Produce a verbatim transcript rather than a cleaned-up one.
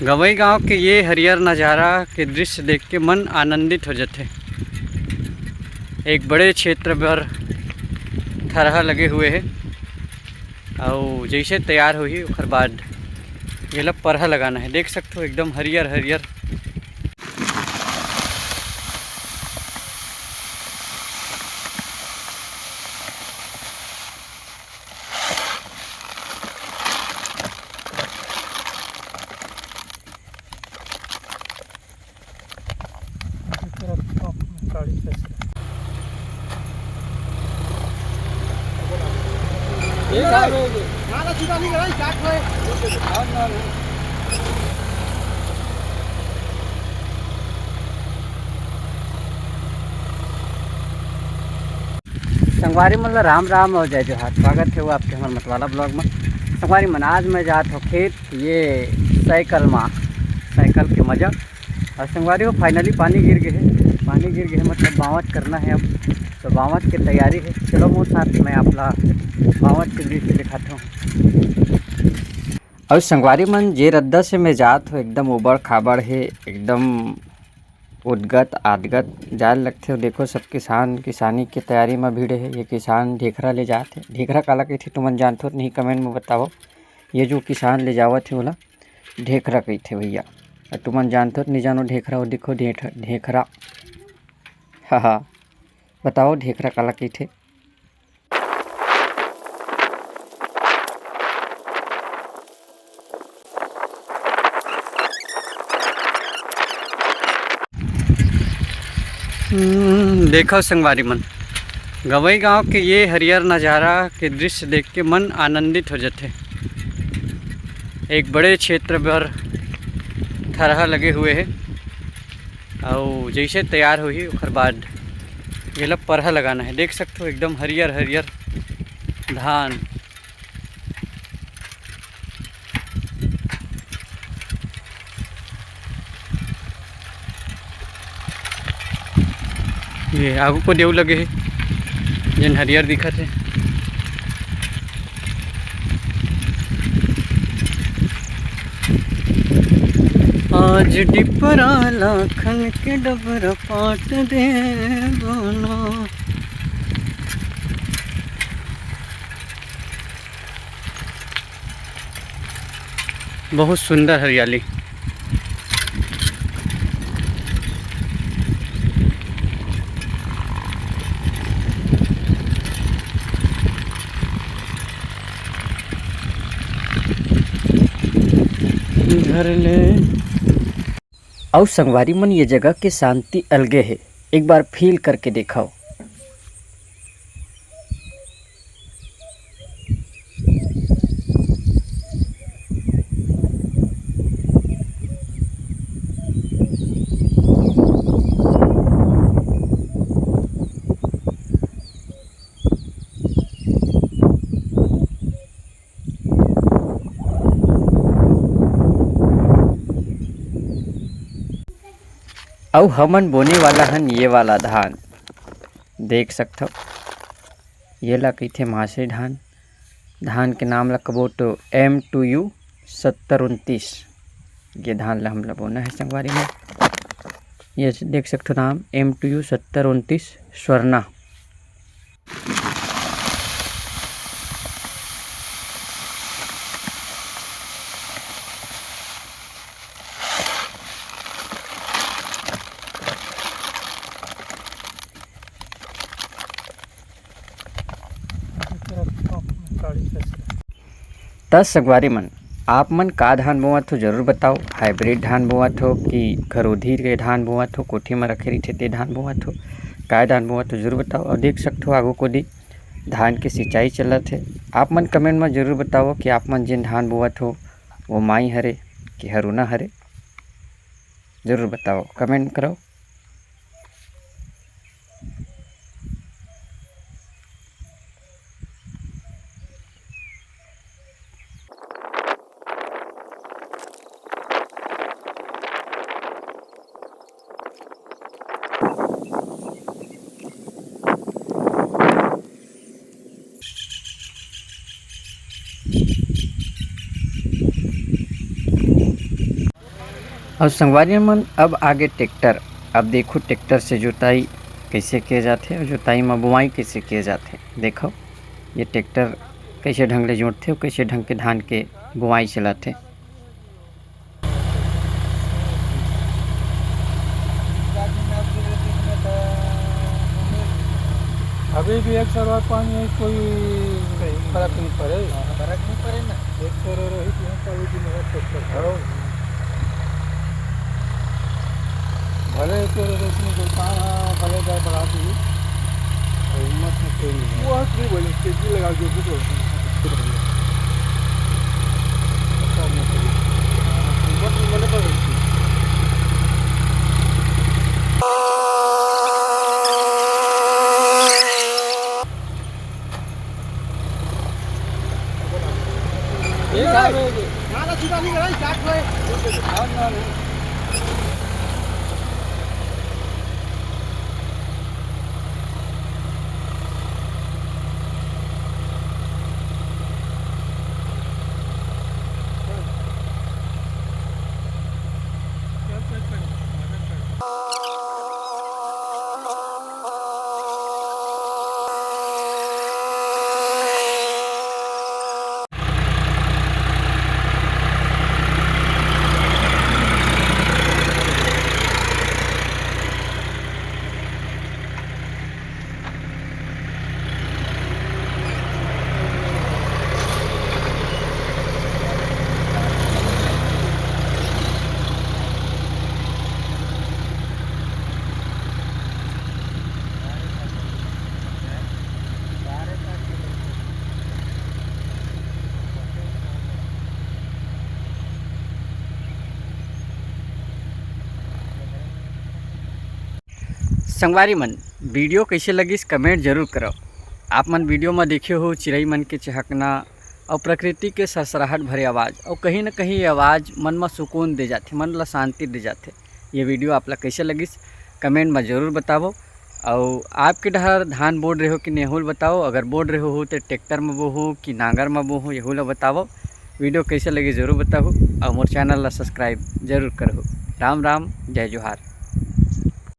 गंवई गांव के ये हरियर नजारा के दृश्य देख के मन आनंदित हो जाथे। एक बड़े क्षेत्र भर थरहा लगे हुए हे, अउ जैसे तैयार होही ओकर बाद येला परहा लगाना है। देख सकथो एकदम हरियर हरियर। संगवारी मन ला राम राम और जय जोहार। स्वागत हे आपके हमर मतवाला vlog में। संगवारी मन, आज मैं जात हो खेत, ये साइकिल मा, साइकिल के मजा। और संगवारी हो, finally पानी गिर गए हे, पानी गिर गए हे, मतलब बावच करना है अब, तो बावच के तैयारी है। चलो मोर साथ, मैं आपला बावच के दृश्य दिखाता हूँ। और संगवारी मन, जे रद्दा से मैं जात हो, एकदम उबड़ खाबड़ हे, एकदम उदगत आदगत जाए लगथे। देखो, सब किसान किसानी के तैयारी में भिड़े हे। ये किसान ढेखरा ले जात हे। ढेखरा काला कहिथे, तुमन जानथो नहीं, comment में बताओ। ये जो किसान ले जावत हे, ओला ढेखरा कहिथे भैया। अउ तुमन जानथो नहीं जानो ढेखरा, वो देखो ढेठ-, ढेखरा। हाँ, हाँ, बताओ ढेखरा काला कहिथे। हम्म, देखो संगवारी मन, गंवई गांव के ये हरियर नजारा के दृश्य देख के मन आनंदित हो जाथे। एक बड़े क्षेत्र भर थरहा लगे हुए हे, अउ जैसे तैयार होही ओकर बाद येला परहा लगाना है। देख सकथो एकदम हरियर हरियर धान। ये आगू को देव लगे हे, जेन हरियर दिखत हे। आज डिपरा लाखन के डबरा पाट देबो ना। बहुत सुंदर हरियाली। घर ले। अउ संगवारी मन, ये जगह के शांति अलगे हे, एक बार feel करके देखव। अउ हमन बोने वाला हन ये वाला धान, देख सकथव, ये ला कहिथे मासरी धान। धान के नाम ला कबो तो एम टू यू सत्तर उनतीस, ये धान ला हमला बोना है संगवारी मन। ये देख सकथव नाम एम टू यू सत्तर उनतीस स्वर्णा। त संगवारी मन, आप मन का धान बोवत हो, जरूर बताओ। हाइब्रिड धान बोवत हो कि घरोधी के धान बोवत हो, कोठी म रखे रहिथे ते धान बोवत हो, काय धान बोवत हो, जरूर बताओ। अउ देख सकथो आगू कोती धान के सिंचाई चलत हे। आप मन comment म जरूर बताओ कि आप मन जेन धान बोवत हो, वो माई हरे कि हरूना हरे, जरूर बताओ, comment करो। अउ संगवारी मन, अब आगे ट्रैक्टर। अब देखो ट्रैक्टर से जोताई कइसे किया जाथे अउ जोताई म बोआई कइसे किया जाथे। देखो ये ट्रैक्टर कइसे ढंग ले जोतथे अउ कइसे ढंग के धान के बोआई चलाथे। अभी भी एक सरवा पानी है, कोई फर्क नहीं पड़े। फर्क नहीं पड़े ना। एक सरवा रही कि हम कभी भी नहीं कर सकते। हाँ। भले तो रेस में जो काम है, भले गड़बड़ा दी, तो हिम्मत में कोई नहीं है। वो हंस नहीं बोले, तेजी लगा के कुछ हो। हिम्मत में मैंने कर रखी। संगवारी मन, वीडियो कइसे लगिस, कमेंट जरूर करव। आप मन वीडियो म देखे हो चिरई मन के चहकना अउ प्रकृति के सरसराहट भरे आवाज़, अउ कहीं न कहीं ये आवाज़ मन म सुकून दे जाथे, मन ला शांति दे जाथे। ये वीडियो आप ला कइसे लगिस, कमेंट म जरूर बतावव। अउ आपके डहर धान बोड़ रहे हो कि नहीं, एहू ल बतावव। अगर बोड़ रहे हो तो ट्रैक्टर म बोहो कि नांगर म बोहो, एहू ला बतावव। वीडियो कइसे लगे जरूर बताहू, अउ मोर चैनल ला सब्सक्राइब जरूर करहू। राम राम, जय जोहार।